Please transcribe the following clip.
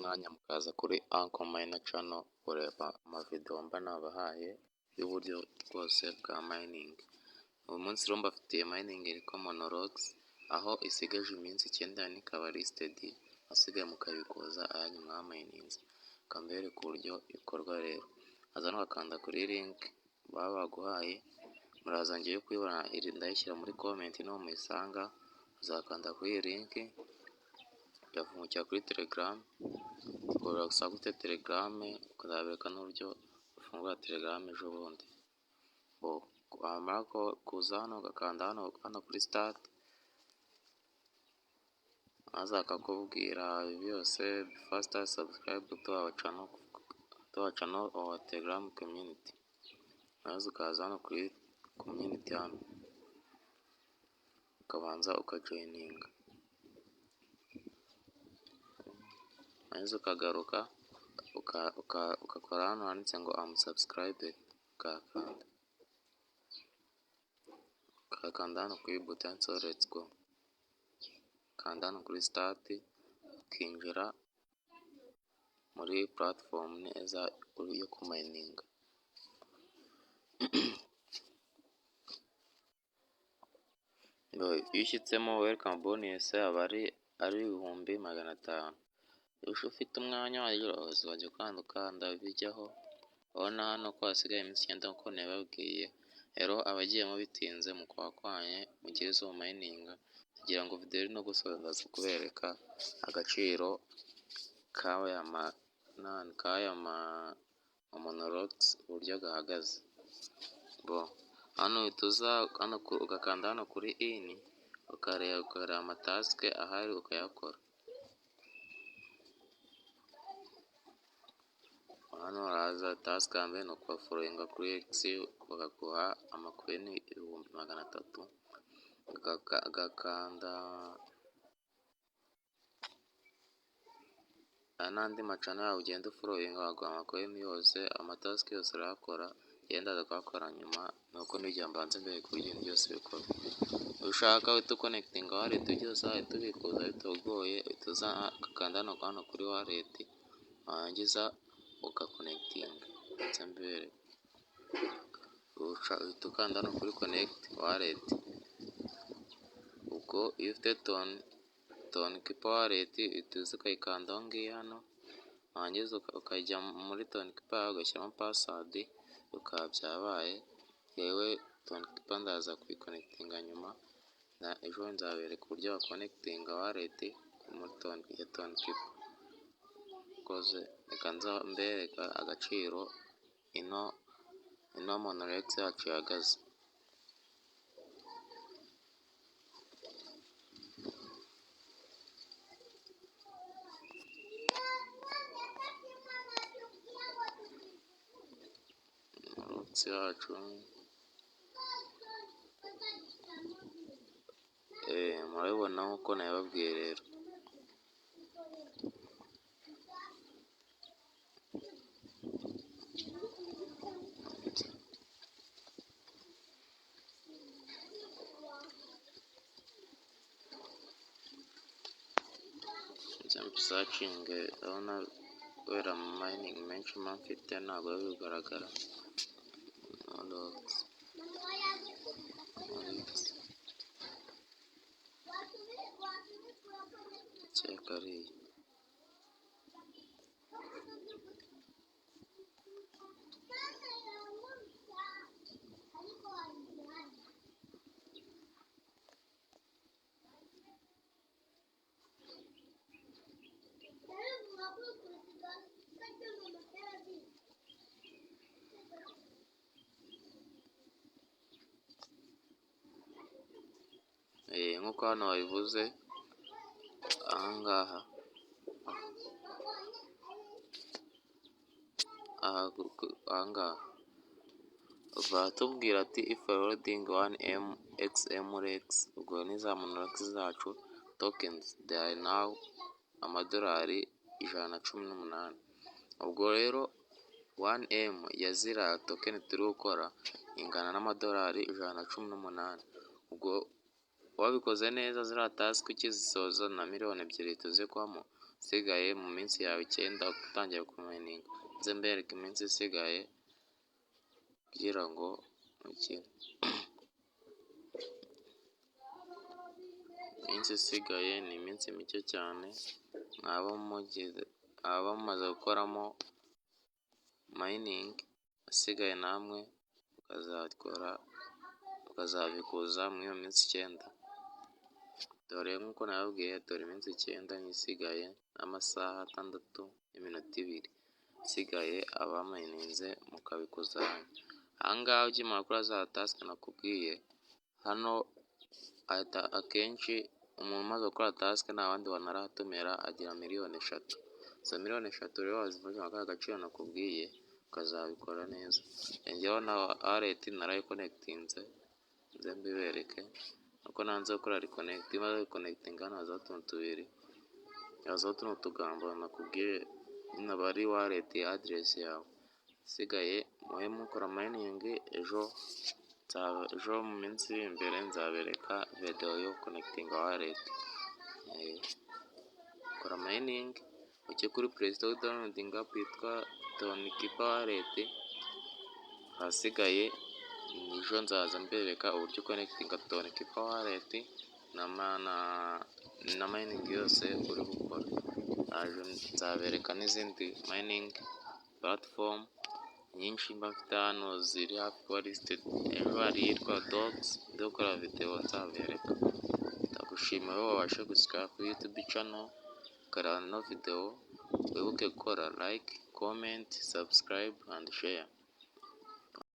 Umwanya mukaza kuri Anko Miner Channel kureba amavideo mba nabahaye y'uburyo bwose bwa mining. Uyu munsi rero mbafitiye mining yitwa Monorix, aho isigaje iminsi 9 ikaba listed, asigaye mukabikuza ayanyu mwamayininze. Reka mbereke uburyo ikorwa rero. Haza hano ugakanda kuri link baba baguhaye, muraza ngiye kuyibona ndayishyira muri comment niho muyisanga, uzakanda kuri iyi link igafungukira kuri Telegram, urasaba ufite Telegram ukazabereka n'uburyo ufungura Telegram ejo bundi. Wamara kuza hano ugakanda hano kuri start, maze bakakubwira byose: first subscribe to our channel or Telegram community, maze ukaza hano kuri community hano ukabanza ukajoininga, maze ukagaruka ugakora hano handitse ngo "I'm subscribed", ukahakanda hano kuri buto yanditseho "Let's go", ukanda hano kuri start, ukinjira muri platform neza yo kumayininga. Iyo ushyitsemo welcome bonus aba ari 500,000. Iyo ufite umwanya wajya ukanda bijyaho, urabona hano ko hasigaye iminsi 9 nk'uko nabibabwiye. Rero abagiyemo bitinze mukwakwanye mugire izo mumayininga, kugira ngo video iri no gusoza ndaza kubereka agaciro k'aya ma Monorix uburyo gahagaze. Hano uhita uza ugakanda hano kuri earn, ukareba amatask ahari ukayakora. Hano haraza task ya mbere ni ukubafollowinga kuri X bakaguha amacoin 300,000, ugakanda aya n'andi machannel yawe ugenda ufollowinga bakaguha amacoin yose, amatask yose urayakora, njyewe ndaza kuyakora nyuma nuko n'igihe mbanze mbereke uburyo ibintu byose bikorwa. Ushaka uhita uconnectinga wallet byose wahita ubikuza bitakugoye, uhita uza ugakanda hano kuri wallet, warangiza ugaconnectinga. Nze mbereke, uhita ukanda hano kuri connect wallet, ubwo iyo ufite Tonkeeper wallet uhita uza ukayikandaho ngiyi hano, warangiza ukajya muri Tonkeeper yawe ugashyiramo password bikaba byabaye. Njyewe Tonkeeper ndaza kuyiconnectinga nyuma, ejo nzabereka uburyo waconnectinga wallet ya Tonkeeper. Reka nze mbereke agaciro ino Monorix yacu ihagaze. Monorix yacu murabibona nk'uko nabibabwiye rero. Nze mbisearchinge, ndabona kubera mining menshi mba mfite ntabwo biba bigaragara. Monorix, Monorix ndakeka ari iyi. Nk'uko hano babivuze aha ngaha, aha ngaha baratubwira ati: "If holding 1M XMRX", ubwo ni za Monorix zacu, "tokens they are now $118". Ubwo rero 1M ya ziriya token turi gukora ingana n'amadolari 118. Ubwo wabikoze neza ziriya task ukizisoza na 2 million zihita zikwamo. Isigaye mu minsi yawe 9 utangiye kumininga. Nze mbereke iminsi isigaye kugira ngo mukine. Iminsi isigaye ni iminsi mike cyane, mwaba mumaze gukoramo mining, asigaye namwe mukazakora, mukazabikuza muri iyo minsi 9. Dore nk'uko nababwiye, dore iminsi 9 niyo isigaye n'amasaha 6 n'iminota 2 isigaye, abamayininze mukabikuza. Aha ngaha ukimara gukora za task nakubwiye, hano akenshi umuntu umaze gukora task nta bandi bantu aratumira agira miliyoni 3. Izo miliyoni 3 rero wazivunja nka ka gaciro nakubwiye, ukazabikora neza. Njyewe na wallet narayiconnectinze, nze mbibereke nuko nanze gukora reconnect. Iyo umaze guconnectinga hano hazaho utuntu tubiri, hazaho tuno tugambo nakubwiye nyine, aba ari wallet address yawe. Isigaye mube mukora mining, ejo mu minsi iri imbere nzabereka video yo guconnectinga wallet. Kora mining, ujye kuri Play Store downloadinge app yitwa Tonkeeper wallet, ahasigaye ejo nzaza mbereka uburyo uconnectinga Tonkeeper wallet na mining yose uri gukora. Nzabereka n'izindi mining platform nyinshi mba mfite hano ziri hafi kuba listed. Ejo hari iyitwa Dogs, ndi gukora video nzabereka. Ndagushimiye wowe wabashe gusubscribe kuri YouTube channel, ukareba ino video, wibuke gukora like, comment, subscribe and share.